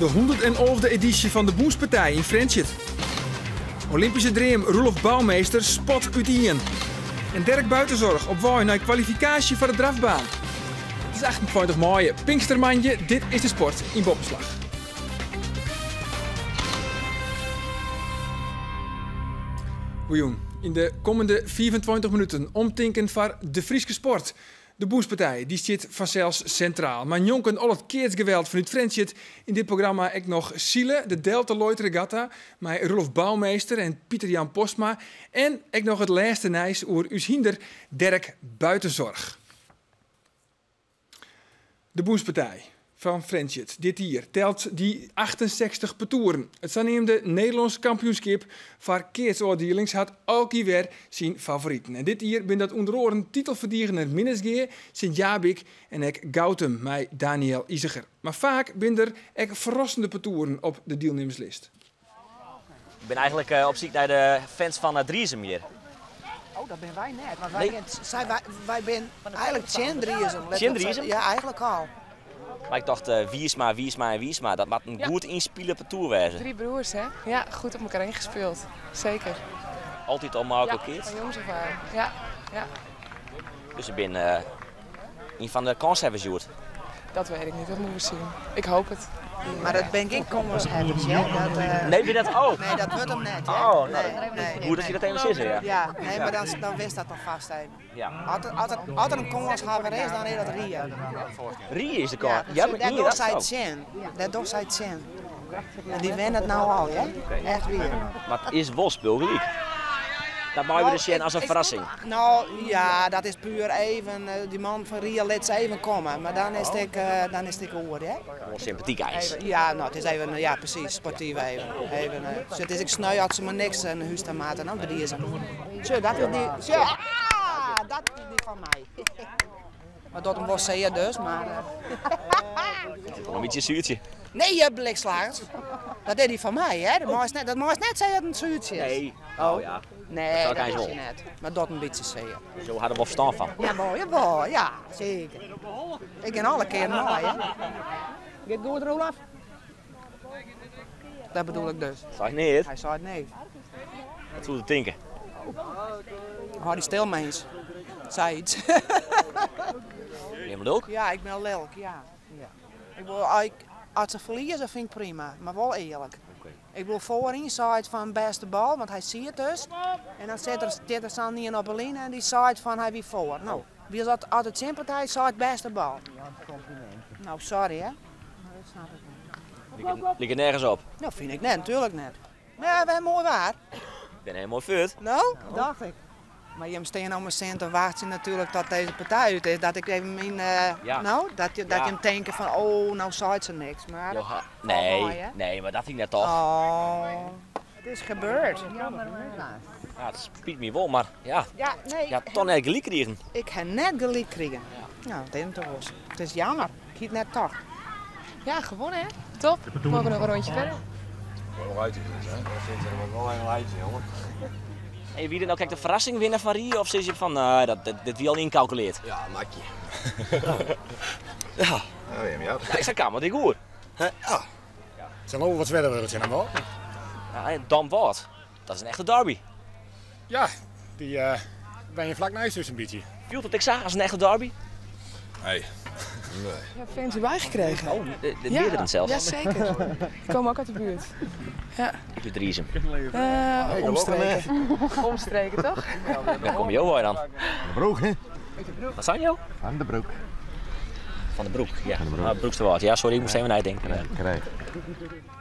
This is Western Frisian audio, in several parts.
De hûndertenalfde edysje fan de Bûnspartij yn Frjentsjer. Olympyske dream Roelof Bouwmeester spat útien. En Dirk Buitenzorg op wei nei kwalifikaasje foar de drafbaan. It is 28 maaie, Pinkstermoandei, dit is de sport yn Boppeslach. Goejûn. Yn de kommende 25 minuten omtinken foar de Fryske sport. De Bûnspartij dy stiet fansels sintraal, mar njonken al it keatsgeweld fanút Frjentsjer yn dit programma ek noch sile, de Delta Lloyd Regatta mei Roelof Bouwmeester en Pieter Jan Postma en ek noch it lêste nijs oer ús hynder Dirk Buitenzorg. De Bûnspartij fan Frjentsjer dit jier telt dy 68 partoeren. It saneamde Nederlânsk kampioenskip foar keatsôfdielings hat elk jier wer syn favoriten. En dit jier binne dat ûnder oaren titelferdigener Minnertsgea, Sint Jabik en ek Goutum mei Daniël Iseger. Mar faak binne der ek ferrassende partoeren op de dielnimmerslist. Ik bin eigenlik op syk nei de fans fan Driezum hjir. Oh, dat binne wy net. Want wy, nee. wy, wy binne eigenlik tsjin Driezum. Tsjin Driezum? Ja, eigenlik al. Mar ik tocht uh, Wiersma, Wiersma en Wiersma, dat moat in ja. goed ynspile partoer wêze. Drie broers, hè? Ja, goed op elkaar ingespeeld. Zeker. Altyd al mei elkoar ja, van jongs af aan. Ja, ja. Dus ik bin uh, ien fan de kânshawwers hjoed. Dat weet ik niet, dat moeten we zien. Ik hoop het. Maar dat bin gjin kânshawwers, hè? Dat, uh... Nee, bin dat ook? Nee, dat wurdt him net, hè? Oh, nee, nee, nee, Goed dat je dat even zeggen, ja. Ja, nee, maar dan, dan wist dat alvast even. Ja. As der in kânshawwer is, dan is dat Rie. Rie is de kâns? Ja, ja maar dêr docht sy tsjin. Dêr docht sy tsjin. En dy wennet no al, hè? Echt wier. Maar it is wol spul gelyk. Dat meie we dus sjen as in ferrassing. No ja, dat is puer even, dy man fan Rie lit se even komme. Mar dan is it ek, dan is it ek oer, hè? Wol sympatyk eins. Ja, no, it is even, ja presys, sportyf even. Even, sjoch, it is ek sneu as se mar niks nei hûs ta moatte, no, Driezum. Sjoch, dat is dy, sjoch, ah, dat is dy fan my. Mar docht him wol sear dus, mar. It is wol in bytsje suertsje. Nee, je blikslagers. Dat is dy fan my, hè? Dat meist net, dat meist net sizze dat it in suertsje is. Nee. Oh ja. Nee, dat is hy net. Mar docht in bytsje sear. Jo ha der wol ferstân fan. Jawol, jawol, ja, seker. Ik gean alle kearen mei, hè. Giet goed, Roelof? Dat bedoel ik dus. Sei neat. Hy seit nee. Wat soe er tinke? Hâld dy stil, mins. Sei iets. Ben je lilk? Ja, ik bin lilk, ja. ja. Ik wol, as se ferlieze fyn ik prima, mar wol earlik. Ik bedoel, foaryn seit fan bêste bal, want hy siet dus. En dan sit der, stiet der sa'n ien op 'e line en dy seit fan hy wie foar. No, wie dat as de tsjinpartij seit bêste bal. No, sorry hè. Dat snap ik net. Liket nergens op. No, fyn ik net, natuerlik net. Nee, we ha moai waar. Ik bin hiel moai fuort. No, dacht ik. Mar jim stean om 'e sin te wachtsjen natuerlik tot dizze partij út is, dat ik even myn, Ja. no, dat, dat Ja. jim tinke fan oh, no seit se niks. Mar Jo ha, falt nee, mei, hè? nee, mar dat hie ik net tocht. Oh, it is gebeurd. Ja, it spyt my wol, mar ja, Ja, nee. je ha toch net gelyk krigen. Ik ha net gelyk krigen. Nou, dat is toch wol. It is jammer. Ik hie it net tocht. Ja, gewonnen hè. Top. Mogen we nog een rondje verder. Hey, wie der no krekt de ferrassing winner fan Rie of sizze je fan uh, dat, dit, dit wie al ynkalkuleard? Ja, makje. ja. Ja, ja. Ik sa kaam it goed. Ja. Het zal wel wat verder worden, zijn wel. Ja, en Damwâld, dat is in echte derby. Ja, dy uh, wenje flak neist ús in bytsje. Fielt it ek sa as in echte derby? Nee. Nee. Ja, fans erbij gekregen. Oh, de, de meerdere zelfs. Ja, zeker. Die komen ook uit de buurt. Ja. Ik út Driezum. Omstreken. Omstreken, toch? Wêr komme jo wei dan? De Broek, hè? Wat sein jo? Fan de Broek. Fan de Broek, ja. Van de Broek. Ah, Broeksterwâld. Ja, sorry, ik moast even neitinken. Krijg.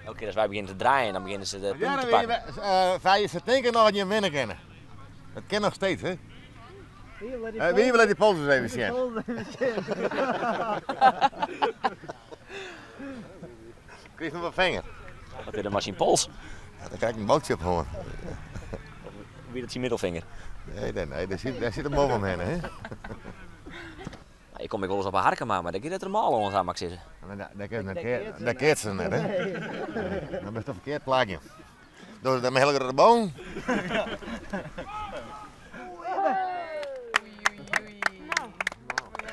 Elke kear as wy begjinne te draaien, dan begjinne se de Ja, punten te dan pakken. uh, ze tinke noch dat je winne kinne. Dat kin noch steeds, hè? Wie wil die pols eens even sjen? Krijg nog een vinger. Wat is er maar syn pols? Ja, dan krijg ik een boodschap gewoon. Wie dat syn middelvinger? Nee, nee, nee, dêr sit in boom omhinne, hè? Ik kom ek wolris op 'e Harkema, mar dêr giet it der mâl oan, sa moat ik sizze. Dêr keatse se net, hè? Dan bist op ferkeard plakje. Doe dat mei hiele grutte boom.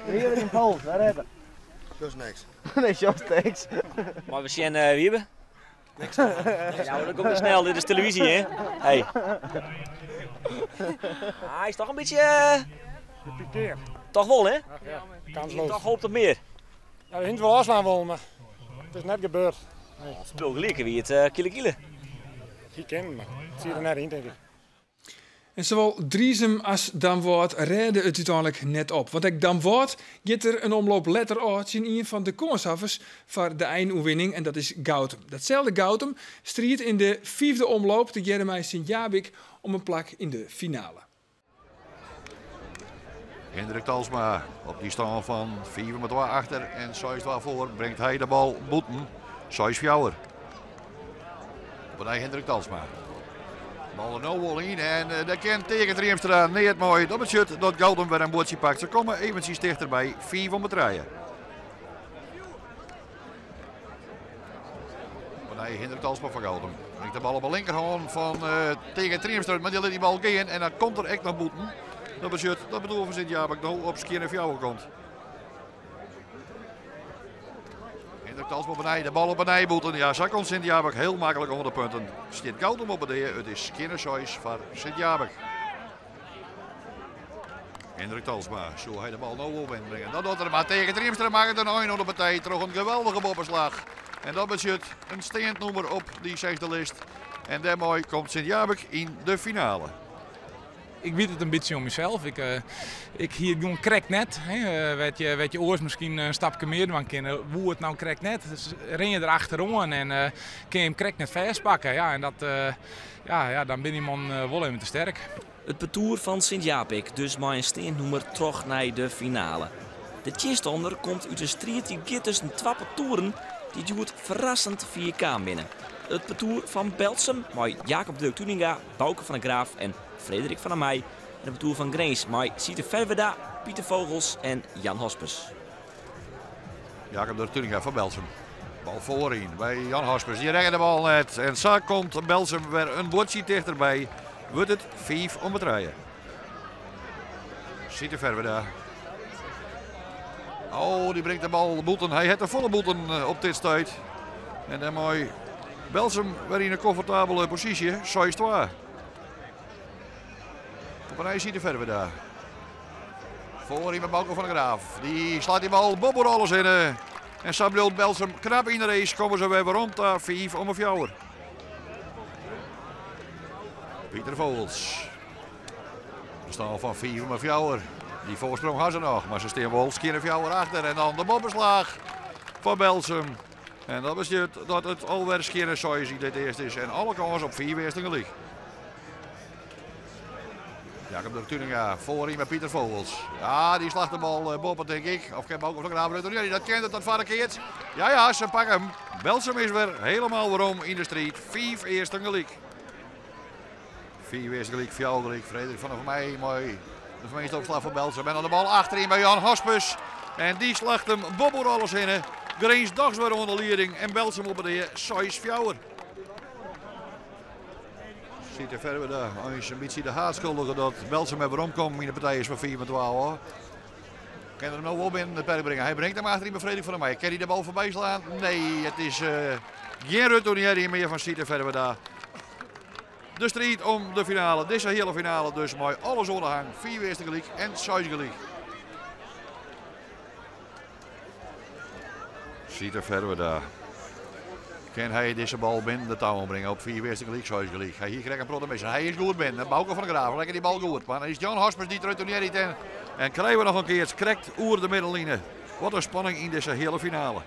Hier in pols, waar hebben? Dat is niks. Nee, Jos, thanks. Maar we zien Wiebe. Ja, maar dat komt snel. Dit is televisie, hè? Hey. Ah, hij is toch een beetje... Gepikeerd. Toch wel, hè? Ja, kansloos. Toch hoopt op meer. Ja, we hinten wel afslaan wel, maar het is net gebeurd. Nee. Spul gelijk wie het kiele kiele. Die kennen, maar het zie je er net in, denk ik. En zowel Driezum als Damwâld redden het uiteindelijk net op. Want ook Damwâld gaat er een omloop letter uit in een van de konshaffers voor de eindoefening en dat is Goutum. Datzelfde Goutum strijd in de 5e omloop de Jeremij Sint-Jabik om een plak in de finale. Hendrik Talsma op die stand van 4 met 2 achter en 6 voor brengt hij de bal boeten. 6 fjouwer. Op een Hendrik Talsma. Bal er nou wel in en dat kent tegen Triemstra niet mooi. Dat betekent dat Goutum weer een boordje pakt. Ze komen eventjes dichterbij. 4 om het rijden. Nee, Hendrik Talsma van Goutum. Brengt de bal op de linkerhand van tegen Triemstra, maar die laat die bal gaan en dan komt er echt nog boeten. Dat betekent dat bedoel van Sint-Jabik nou op Skien en Fjouwer komt. Hendrik Talsma op een de bal op een boeten. Ja, zo komt Sint-Jabik heel makkelijk onder de punten. Stiet Goutum op de het is Skien en voor Sint-Jabik. Hendrik Talsma, zo hij de bal nou wel inbrengen. Dat doet er maar tegen Triemstra maakt het een 1 onder de partij. Terug een geweldige boppenslag. En dat betekent een steentnoemer op die zesde list. En daarmee komt Sint-Jabik in de finale. Ik weet het een beetje om mezelf. Ik hier gewoon krek net. Hè. Weet je oors misschien een stapje meer dan kunnen. Hoe het nou krek net. Dus ren je erachterom en kun je hem krek net vastpakken. Ja, en dat, ja, dan ben je man wel even te sterk. Het parcours van Sint-Jabik dus maar een steentnoemer terug naar de finale. De tjistonder komt uit een strijd die gaat tussen twee parcouren die duurt verrassend 4K binnen. Het parcours van Berltsum met Jacob Durk Tuninga, Bouke van der Graaf en Frederik van der Meij. En het parcours van Grins met Siete Ferwerda, Pieter Vogels en Jan Hospes. Jacob Durk Tuninga van Berltsum. Bal voorin bij Jan Hospes. Die redt de bal net. En zo komt Berltsum weer een bordje dichterbij. Wordt het 5 om het rijden. Siete Ferwerda. Oh, die brengt de bal boeten. Hij heeft de volle boeten op dit stuit. En dan mooi Berltsum weer in een comfortabele positie. 6-2. Op een rij ziet de verder daar. Voor in met Bouke van der Graaf. Die slaat die bal bobber alles in. En Samuel Berltsum knap in de race. Komen ze weer rond daar 5 om een fjouwer. Pieter Vogels. De staan van 5 om een fjouwer. Die voorsprong had ze nog, maar ze staan wel keer een fjouwer achter. En dan de bobbenslag van Berltsum. En dat betekent dat het alweer skeer en dit eerst is. En alle kans op 4 eerste gelijk. Jacob de Tuninga voorin met Pieter Vogels. Ja, die slacht de bal boven, denk ik. Of kan ook nog een Ja, dat kent het, dat verkeerd. Ja, ja, ze pakken hem. Berltsum is weer helemaal waarom in de strijd. 5 eerste gelijk. 4 eerste gelijk, 4 gelijk. Frederik van der Meij, mooi. De vermeende opslag van Berltsum. En dan de bal achterin bij Jan Hospes. En die slacht hem bobber alles in. Grins dags weer onder leiding. En Berltsum op de 6 fjouwer. Ziet er verder daar. Eens een beetje de haatschuldige dat Berltsum weer omkomt in de partij is van 4 met 12 hoor. Kan er hem nou wel binnen de perk brengen. Hij brengt hem achterin bij Frederik van der Meij. Kan hij de bal voorbij slaan? Nee, het is geen retournier meer van Siete Ferwerda. De strijd om de finale. Deze hele finale dus mooi. Alles onderhang. 4 eerste gelijk en 6 gelijk. Siete Ferwerda. Kan hij deze bal binnen de touw brengen op 4 eerste gelijk, 6 gelijk. Hij hier krijgt een protte. Hij is goed binnen. Bouke van der Graaf, lekker die bal goed. Maar dan is Jan Hospes die retourneert en krijgen we nog een keer. Het oer de middelline. Wat een spanning in deze hele finale.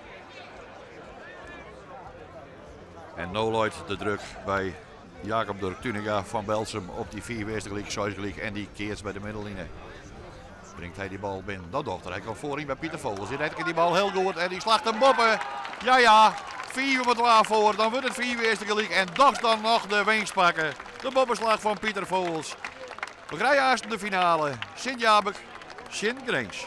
En no looit de druk bij Jacob Durk Tuninga van Berltsum op die 4 eerste gelijk, 6 gelijk en die keert bij de middelline. Brengt hij die bal binnen. Dat dochter. Hij komt voorin bij Pieter Vogels. Die redt die bal heel goed en die slacht hem boppen. Ja, ja. 4 met 12 voor. Dan wordt het 4 eerste gelijk. En dat dan nog de winst pakken. De bobbenslag van Pieter Vogels. We krijgen eerst de finale. Sint-Jabik, Sint-Grins.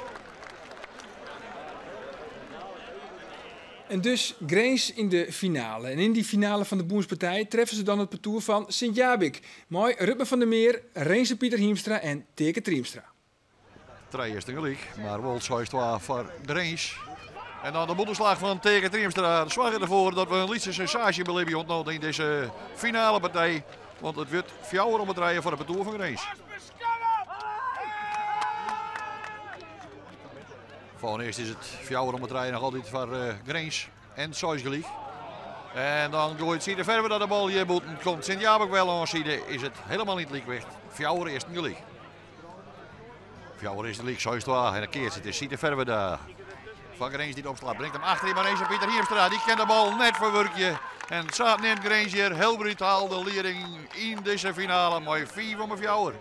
En dus Grins in de finale. En in die finale van de Boenspartij treffen ze dan het parcours van Sint-Jabik. Mooi, Rutmer van der Meer, Renze Pieter Hiemstra en Teke Triemstra. 3 eerste gelijk, maar wel 6-2 voor Grins. En dan de bûtenslach fan Teake Triemstra soarget derfoar dat we in lytse sensaasje belibje oant no yn dizze finale partij. Want it wurdt fjouwer om 'e trije foar it partoer fan Grins. Foar earst is it fjouwer om 'e trije noch altyd foar eh, Grins en seis gelyk. En dan goait Siede Ferwerda de bal hjir bûten. Komt Sint Jabik wel oan side, is it helemaal yn it lykwicht. Fjouwer earsten gelyk. Fjouwer earsten gelyk, 6-2. En dan keart it is Siete Ferwerda. Fan Grins dy't opslaat, bringt him achter maar eens op Pieter Hiemstra. Dy kin de bal net ferwurkje. En sa nimt Grins hjir heel brutaal de lieding yn dizze finale mei 5 om 4.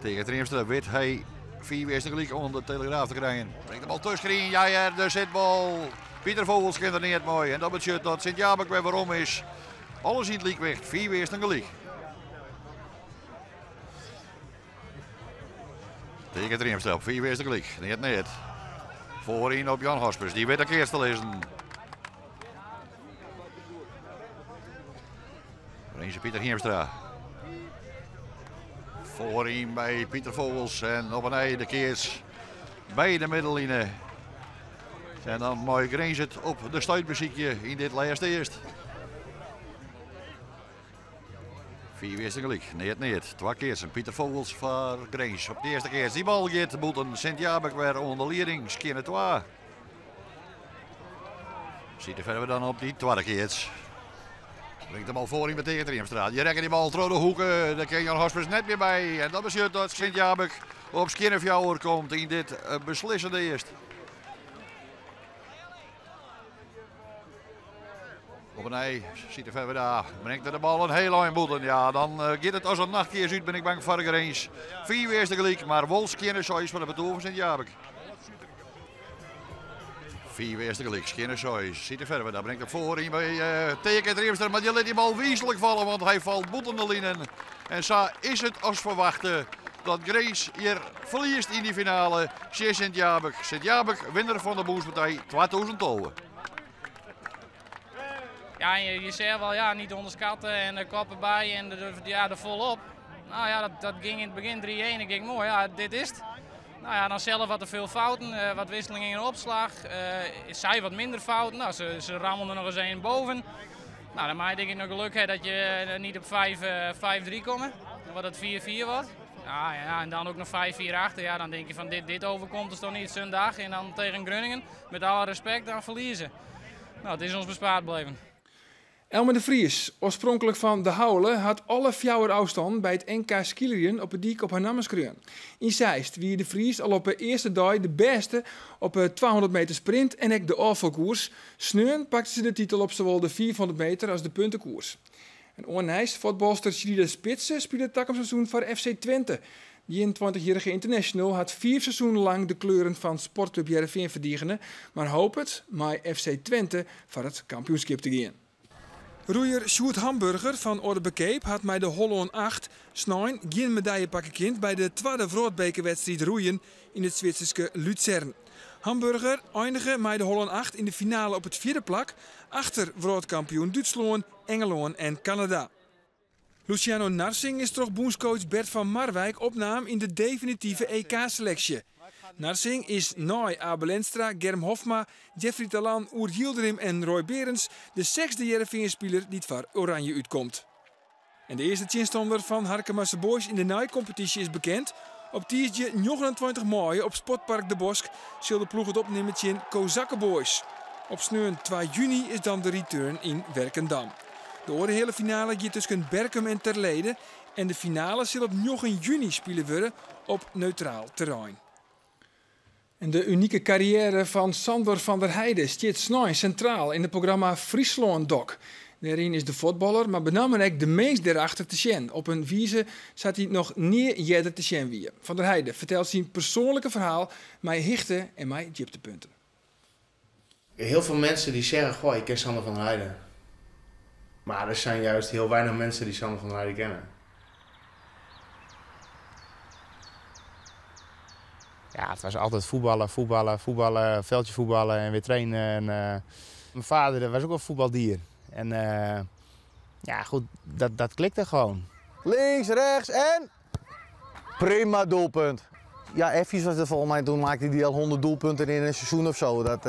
Teake Triemstra wit hy 5 earste gelyk oan de Telegraaf te krijen. Bringt de bal tusken, ja ja, de sitbal. Pieter Vogels kin der neat mei. En dat betsjut dat Sint Jabik wer werom is. Alles yn it lykwicht, 5 earsten gelyk. Teake Triemstra op 5 earste gelyk. Neat neat. Foaryn op Jan Hospes, dy wit de keats te lizzen. Rinse Pieter Hiemstra. Foaryn by Pieter Vogels en op 'e nij de keats by de middelline. En dan mei Grins it op de stuit besykje yn dit lêste earst. Fiif earsten gelyk, neat neat. Twa keatsen, Pieter Vogels foar Grins. Op de earste keats, dy bal giet bûten Sint Jabik wer oan de lieding, skjinne twa. Siete Ferwerda dan op dy twadde keats. Bringt de bal foaryn by Teake Triemstra. Dy rekket dy bal troch de hoeke. Dêr kin Jan Hospes net mear by. En dat betsjut dat Sint Jabik op skjinne fjouwer komt yn dit beslissende earst. Op 'e nij Siete Ferwerda bringt er de bal in hiel ein bûten. Ja, dan giet it as in nachtkears út, bin ik bang foar Grins. Fiif earste gelyk, mar wol skjinne seis foar de partoer fan Sint Jabik. Fiif earste gelyk, skjinne seis. Siete Ferwerda bringt him foaryn by Teake Triemstra, mar dy lit dy bal wiislik falle, want hy falt bûten de linen. En sa is it as ferwachte dat Grins hjir ferliest yn dy finale tsjin Sint Jabik. Sint Jabik, winner fan de Bûnspartij 2012. Ja, je, je zei wel, ja, niet onderschatten en de kop erbij en de, ja, er volop. Nou ja, dat, dat ging in het begin 3-1. Ik denk, mooi, ja, dit is het. Nou ja, dan zelf wat te veel fouten, wat wisselingen in de opslag. Zij wat minder fouten. Nou, ze, ze rammelden nog eens één boven. Nou, dan maak je denk ik nog geluk hè, dat je niet op 5-3 komt. Wat het 4-4 wordt. Nou, ja, en dan ook nog 5-4 achter. Ja, dan denk je van dit, dit overkomt ons toch niet zondag. En dan tegen Groningen, met alle respect, dan verliezen. Nou, het is ons bespaard gebleven. Elmer de Vries, oarspronklik fan De Haule, hat alle fjouwer ôfstannen by it NK skeelerjen op 'e dyk op har namme skreaun. Yn Zeist wie De Vries al op 'e earste dei de bêste op 'e 200 meter sprint en ek de ôffalkoers. Sneon pakte se de titel op sawol de 500 meter as de puntekoers. En oar nijs, fuotbalster Sherida Spitse spilet takom seizoen foar FC Twente. De 21-jierrige international hat fiif seizoenen lang de kleuren fan Sportklup Hearrenfean ferdigene, mar hopet mei FC Twente foar it kampioenskip te gean. Roeier Sjoerd Hamburger fan Oarderbekeap hat mei de Hollân 8 snein gjin medalje pakke kind by de twadde wrâldbekerwedstriid roeien yn it Switserske Luzern. Hamburger einige mei de Hollân 8 yn de finale op it fjirde plak, achter wrâldkampioen Dútslân, Engelân en Kanada. Luciano Narsingh is troch bûnscoach Bert van Marwijk opnaam yn de definitive EK-seleksje. Narsingh is nei Abe Lenstra, Germ Hofma, Jeffrey Talan, Uğur Yildirim en Roy Beerens de sechsde Hearrenfeanspiler dy't foar Oranje útkomt. En de earste tsjinstanner fan Harkemase Boys yn de neikompetysje is bekend. Op tiisdei 29 maaie op Sportpark De Bosk sil de ploech it opnimme tsjin Kozakken Boys. Op sneon 2 juny is dan de return yn Werkendam. De oare heale finale giet tusken Berkum en Ter Leede en de finale sil op 9 juny spile wurde op neutraal terrein. En de unike karriêre fan Sandor van der Heide stiet snein sintraal yn it programma Fryslân Dok. Dêryn is de fuotballer, mar benammen ek de minsk dêrachter te sjen. Op in wize sa't hy noch nea earder te sjen wie. Van der Heide fertelt syn persoanlike ferhaal mei hichte en mei djiptepunten. Heel veel mensen die zeggen, goh, ik ken Sandor van der Heide. Maar er zijn juist heel weinig mensen die Sandor van der Heide kennen. Ja, het was altijd voetballen, voetballen, voetballen, veldje voetballen en weer trainen. En, mijn vader was ook een voetbaldier. En ja, goed, dat klikte gewoon. Links, rechts en... Prima doelpunt. Ja, Effies was er volgens mij, toen maakte hij al 100 doelpunten in een seizoen of zo. Dat,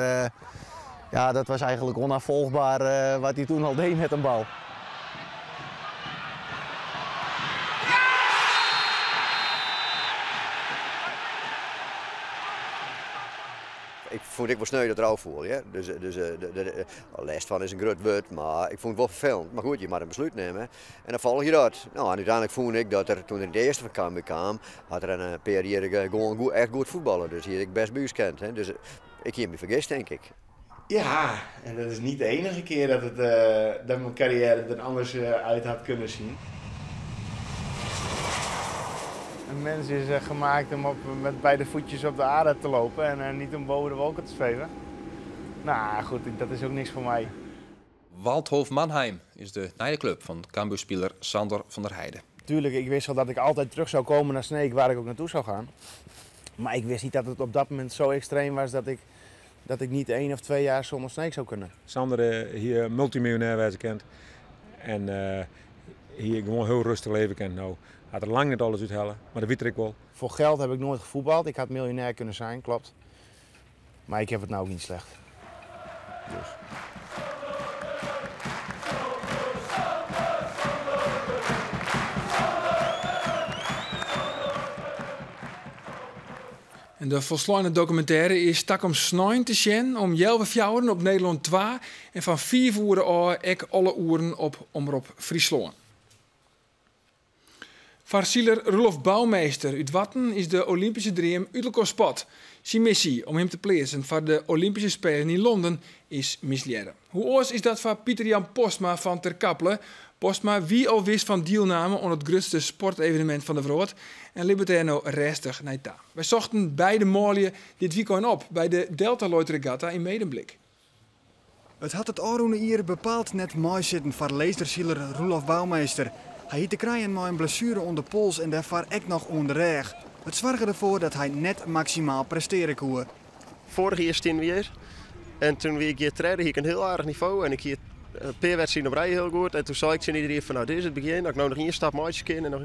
ja, dat was eigenlijk onafvolgbaar wat hij toen al deed met een bal. Ik vond ik wel sneu dat er voel. Ja? Dus, dus de last van is een groot woord, maar ik vond het wel vervelend. Maar goed, je moet een besluit nemen en dan volg je dat. Nou, en uiteindelijk vond ik dat er toen er de eerste van Cambuur kwam, had er een paar jaren gewoon goed, echt goed voetballen. Dus hier ik best buurs kent. Hè? Dus ik heb me vergist, denk ik. Ja, en dat is niet de enige keer dat, het, dat mijn carrière er anders uit had kunnen zien. Een mens is gemaakt om met beide voetjes op de aarde te lopen en niet om boven de wolken te zweven. Nou goed, dat is ook niks voor mij. Waldhof Mannheim is de nieuwe club van Cambuur-speler Sander van der Heijden. Tuurlijk, ik wist al dat ik altijd terug zou komen naar Sneek, waar ik ook naartoe zou gaan. Maar ik wist niet dat het op dat moment zo extreem was dat ik niet 1 of 2 jaar zonder Sneek zou kunnen. Sander hier multimiljonair wijze kent en hier gewoon heel rustig leven kent. Nou, had er lang niet alles uithalen, maar dat weet ik wel. Voor geld heb ik nooit gevoetbald. Ik had miljonair kunnen zijn, klopt. Maar ik heb het nou ook niet slecht. Dus. En de volslaande documentaire is tak om snein te zien om jelwe fjouwen op Nederland 2 en van 4 uur af ek alle uren op Omrop Fryslân. Varsieler Roelof Bouwmeester uit Watten is de Olympische droom uit spot. Zijn missie om hem te plaatsen voor de Olympische Spelen in Londen is misleiden. Hoe oors is dat voor Pieter-Jan Postma van Terkaple? Postma wie al wist van deelname aan het grootste sportevenement van de wereld en liep er nou rustig naar ta. Wij zochten beide mooie dit weekend op bij de Delta Lloyd Regatta in Medemblik. Het had het Oranje hier bepaald net mooi zitten voor laserzieler Roelof Bouwmeester. Hij hiet de kraaien met een blessure onder de pols en daarvoor ook nog onder de rug. Het zorgde ervoor dat hij net maximaal presteren kon. Vorig jaar stien weer. En toen wie ik hier trainde, hier ik een heel aardig niveau. En ik hier een paar wedstrijden op rij heel goed. En toen zei ik tegen iedereen van nou dit is het begin. Dat ik nou nog één stap maatjes kan. En, nog...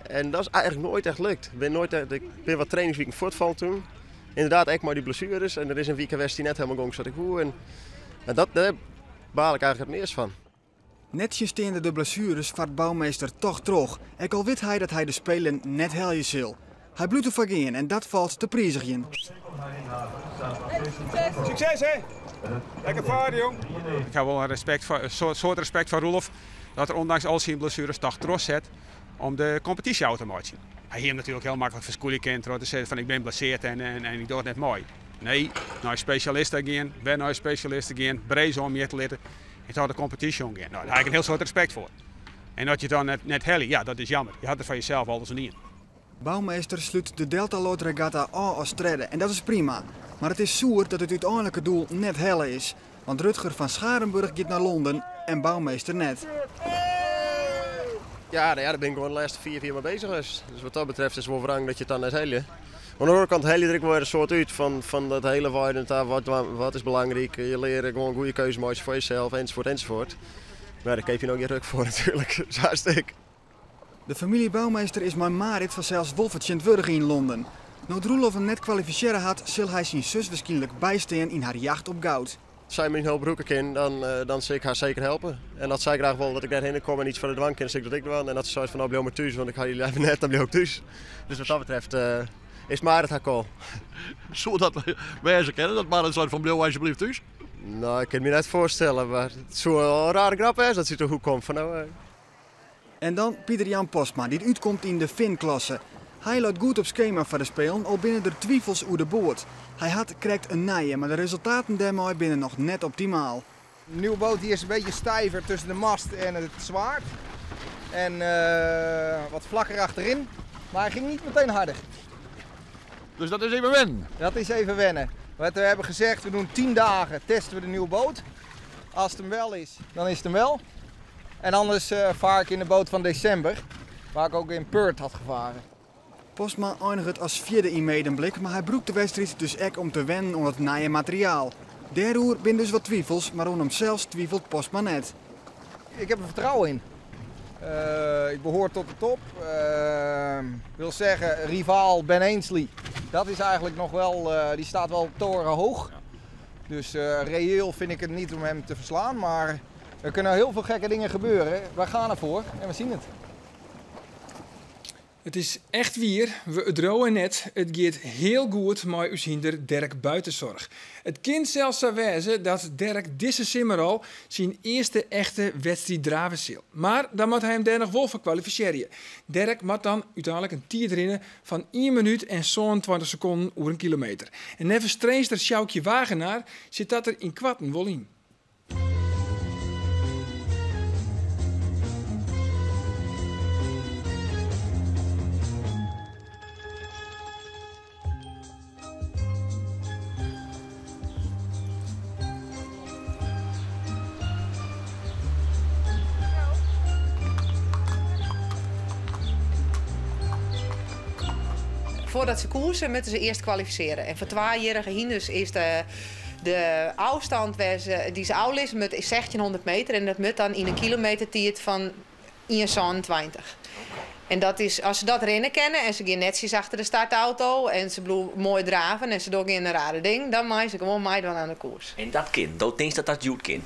en dat is eigenlijk nooit echt lukt. Ik ben, nooit echt... ik ben wat trainingsweeken voortvallen toen. Inderdaad, echt maar die blessures. En er is een week geweest die net helemaal gong zat ik hoe. En dat, daar baal ik eigenlijk het meest van. Netjes steende de blessures vaart Bouwmeester toch terug. Ek al weet hij dat hij de Spelen net helje zal. Hij bloedt er vaak in en dat valt te prijzigen. Succes hè! Lekker varen jong! Ik heb wel een, respect voor, een soort respect voor Roelof. Dat er ondanks al zijn blessures toch trots zet om de competitie uit te maken. Hij heeft natuurlijk heel makkelijk verschoelen kent door te zeggen van ik ben blesseerd en ik doe het net mooi. Nee, naar specialisten gaan, ben naar specialisten gaan, breed om je te leren. En zou de competitie gaan. Nou, daar heb ik een heel soort respect voor. En dat je dan net helly, ja, dat is jammer. Je had er van jezelf alles niet in. Bouwmeester sluit de Delta Lloyd Regatta af als trede en dat is prima. Maar het is zoer dat het uiteindelijke doel net helle is. Want Rutger van Scharenburg gaat naar Londen en Bouwmeester net. Ja, nou ja, daar ben ik gewoon de laatste 4 jaar mee bezig geweest. Dus wat dat betreft is het wel wrang dat je het dan net hele. Maar aan de andere kant heel je er ook weer een soort uit van dat hele waarde, wat is belangrijk. Je leert gewoon goede keuzes maken voor jezelf, enzovoort, enzovoort. Maar daar geef je nog geen ruk voor natuurlijk, zo is het. De familie Bouwmeester is maar Marit van zelfs Wolfertje in Londen. Nou Roelof hem net kwalificeren had, zal hij zijn zus waarschijnlijk bijstaan in haar jacht op goud. Als zij me hulp roeken kan, dan zal ik haar zeker helpen. En dat zij graag wel dat ik daarheen kom en iets van de dwang kan, dan zeg ik dat ik dwang. En dat ze zei van nou blijf maar thuis, want ik ga jullie even net, dan blijf ik thuis. Dus wat dat betreft is Marit haar call. Zo dat wij ze kennen, dat Marit zei van blijf alsjeblieft thuis? Nou, ik kan me net voorstellen, maar het is wel een rare grap is dat ze de hoek komt van nou. En dan Pieter-Jan Postma, die uitkomt in de Finn-klasse. Hij loopt goed op schema voor de Spelen, al binnen de twijfels oer de boord. Hij had krijgt een nije, maar de resultaten daarmee binnen nog net optimaal. De nieuwe boot die is een beetje stijver tussen de mast en het zwaard. En wat vlakker achterin, maar hij ging niet meteen harder. Dus dat is even wennen? Dat is even wennen. Wat we hebben gezegd, we doen 10 dagen, testen we de nieuwe boot. Als het hem wel is, dan is het hem wel. En anders vaar ik in de boot van december, waar ik ook in Perth had gevaren. Postma eindigt als vierde in Medemblik, maar hij broekt de wedstrijd dus ook om te wennen om het nieuwe materiaal. Daarover zijn dus wat twijfels, maar om hem zelfs twijfelt Postma net. Ik heb er vertrouwen in. Ik behoor tot de top. Wil zeggen, rivaal Ben Ainslie. Dat is eigenlijk nog wel, die staat wel torenhoog. Dus reëel vind ik het niet om hem te verslaan, maar er kunnen heel veel gekke dingen gebeuren. Wij gaan ervoor en we zien het. It is echt wier, we droamen net. It giet hiel goed mei ús hynder Dirk Buitenzorg. It kin sels sa wêze dat Dirk dizze simmer al syn earste echte wedstriid drave sil. Mar dan moat hy him dêr noch wol foar kwalifisearje. Dirk moat dan úteinlik in tiid rinne fan ien minút en 27 sekonden oer in kilometer. En neffens trainster Sjoukje Wagenaar sit dat der ynkoarten wol yn. Voordat ze koersen, moeten ze eerst kwalificeren. En voor tweejarigen hynders is de afstand waar ze, die ze ôflizze moet is 1600 meter. En dat moet dan in een kilometertijd van 1,20. En dat is, als ze dat rennen kennen en ze gaan netjes achter de startauto en ze bliuwe moai draven en se dogge gjin rare ding, dan meie se gewoan meidwaan oan de koers. En dat kin? Do tinkst dat dat hjoed kin?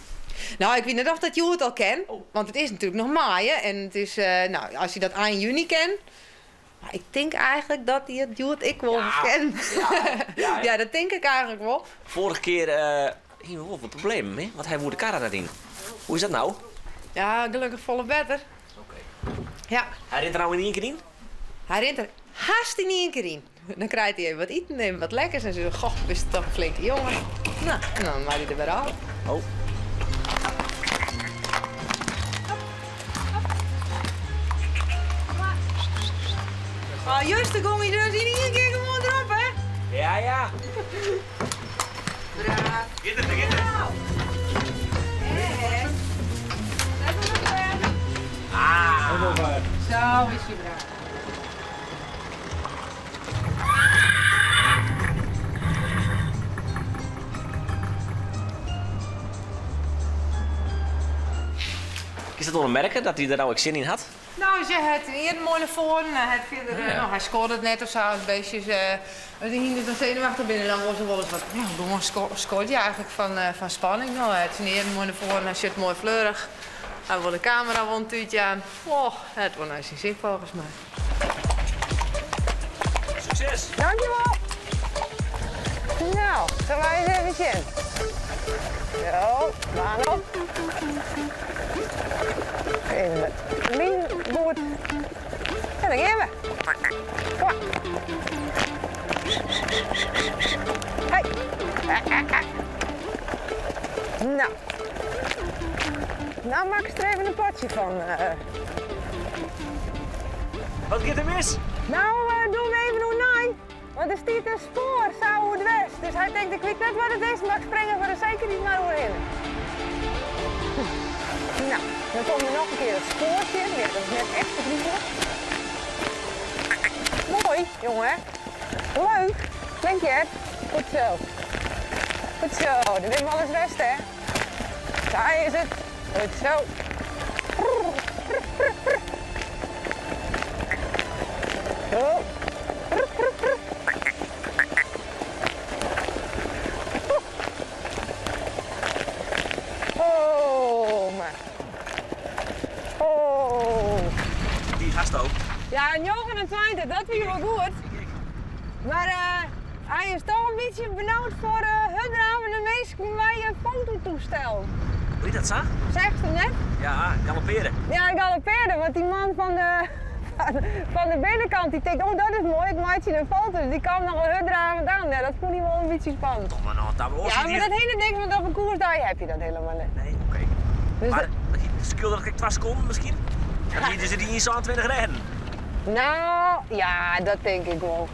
Nou, ik weet net of dat hjoed al kin, want it is natuerlik noch maaie en it is, nou, as je dat ein juny kin. Mar ik tink eigentlik dat hy it hjoed ek wol kin. Ja, dat tink ik eigentlik wol. Foarrige kear hiene we wol wat problemen, hè? Want hy woe de karre net yn. Hoe is dat no? Ja, gelokkich folle better. Ja. Hy rint der no yn ien kear yn? Hy rint der hast yn ien kear yn. Dan krijt hy even wat iten, even wat lekkers en se zegt, goh, bist toch in flinke jonge. Nou, en dan mei hy der wer ôf. Oh. Oh, juster gong hy dus yn ien kear gewoan derop, hè? Ja, ja. Braaf. Giet er, giet er. Ah. Zo is hij braaf. Is dat wol in merke dat hy der no ek sin yn hat? Nou, se hat earen moai nei foaren. Hy hat fierder, nou, hy skoardet net of sa as beestjes. As de hynders dan senuwachtich binne, dan wol se wolris wat, ja, gewoan skoarje eigentlik fan spanning. Nou, hy hat syn earen moai nei foaren, hy sjocht moai fleurich. Hy wol de kamera wol in tút jaan. Oh, hy hat wol nei syn sin folgens my. Sukses! Dankjewol! Nou, sille wy ris even sjen. Zo, baan op. Even de lyn goed. En dan gean we. Kom mar. Hey. Nou. Nou maak ik er even een potje van. Wat giet der mis? Nou, doen we even hoe nee. Want er stiet in spoar, sa oer it west. Dus hy tinkt, ik wit net wat it is, mar ik spring der foar de sekerheid mar oerhinne. Nou, dan komt der noch in kear it spoartsje. Ja, dat is net echt te griezelig. Moai, jonge. Leuk. Flink hear. Goed zo. Goed zo. Dit is alles west, hè? Daar is it. Goed zo. Oh. Oh, maar. Oh. Die gast ook. Ja, 29, dat wie wol goed. Mar hy is toch in bytsje benaud foar hurddravende minsken mei in fototoestel. Hoe is dat sa? Seachst it net? Ja, galoppearre. Ja, hy galoppearre, want dy man fan de binnenkant dy tinkt, oh dat is moai, ik meitsje in foto. Dus dy kaam noch wol hurddravend oan. Ja, dat fûn hy wol in bytsje spannend. Toch mar noch, dat Ja, mar dat hinderet niks, want op in koersdei ha je dat hielendal net. Nee, oké. Dus Mar dat skeelde dat krekt 2 sekonden miskien? Dat wie dus dy 1,27 rêden. Nou, ja, dat tink ik wol.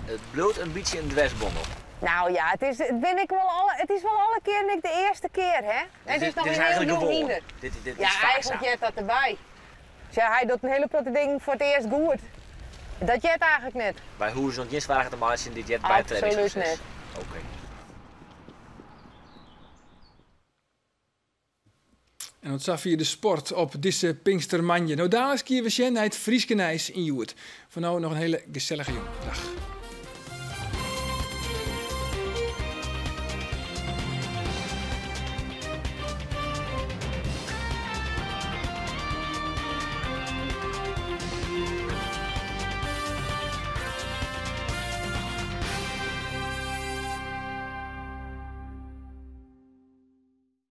It bliuwt in bytsje in dwersbondel. Nou ja, it is, it bin ik wol alle, it is wol alle kearen ek de earste kear, hè? Dit It is noch is in hiel eigentlik jong gewoan. hynder. Dit Ja, is faak sa. eigentlik heart dat derby. Dus ja, hy docht in hiele protte dingen foar it earst goed. Dat heart eigentlik net. Wy hoege noch gjin soargen te meitsjen, dit heart by it Absolút trainingsproses. net. Oké. En oant safier de sport op dizze Pinkstermoandei. No daliks kinne we sjen nei it Fryske nijs yn Hjoed. Foar no noch in hiele gesellige jûn. Dag.